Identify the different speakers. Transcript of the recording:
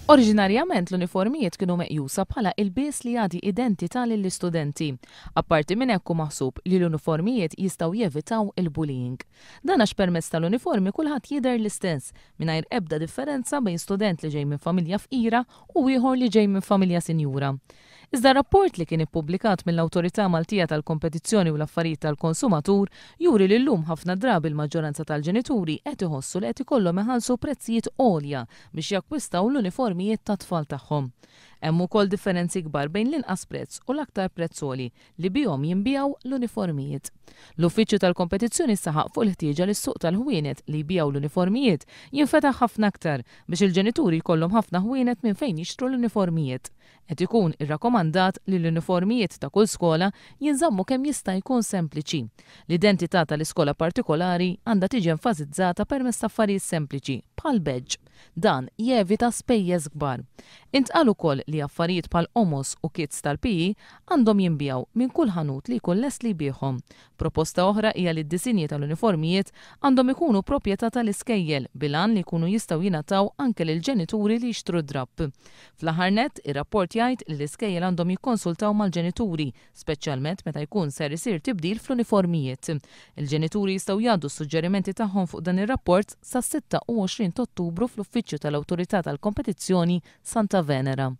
Speaker 1: Oriġinarjament l-uniformijiet kienu meqjusa bħala ilbies li jagħti identità lill-istudenti. Apparti minn hekk hu maħsub li l-uniformijiet jistgħu jevitaw il-bullying. Dan għax permezz tal-uniformi kulħadd jidher l-istess, mingħajr ebda differenza bejn student li ġej minn familja fqira u ieħor li ġej minn familja sinjura. Iżda rapport li kien ippubblikat mill-Awtorità Maltija tal-Kompetizzjoni u l-Affarijiet tal-Konsumatur juri li llum ħafna drabi l-maġġoranza tal-ġenituri qed iħossu li qed ikollhom iħallsu prezzijiet għolja biex jakkwistaw l-uniformijiet tat-tfal tagħhom. Hemm ukoll differenzi kbar bejn l-inqas prezz u l-aktar prezz għoli li bihom jinbiegħu l-uniformijiet. L-Uffiċċju tal-Kompetizzjoni saħaq fuq il-ħtieġa li s-suq tal-ħwienet li jbigħu l-uniformijiet jinfetaħ ħafna aktar biex il-ġenituri jkollhom ħafna ħwienet minn fejn jixtru l-uniformijiet. Qed ikun irrakkomandat li l-uniformijiet ta' kull skola jinżammu kemm jista' jkun sempliċi. L-identità tal-iskola partikolari għandha tiġi enfasizzata permezz ta' affarijiet sempliċi, bħal badge. Dan jevita spejjeż kbar. Intqal ukoll li affarijiet bħal qomos u kits tal-PE għandhom jinbiegħu minn kull ħanut li jkun lest li jbigħhom. Proposta oħra hija li d-disinji tal-uniformijiet għandhom ikunu proprjetà tal-iskejjel bil-għan li jkunu jistgħu jingħataw anke lill-ġenituri li jixtru d-drapp. Fl-aħħar nett, ir-rapport jgħid li l-iskejjel għandhom jikkonsultaw mal-ġenituri, speċjalment meta jkun ser isir tibdil fl-uniformijiet. Il-ġenituri jistgħu jgħaddu s-suġġerimenti tagħhom fuq dan ir-rapport sas-26 t'Ottubru fl-Uffiċċju tal-Awtorità tal-Kompetizzjoni, Santa Venera.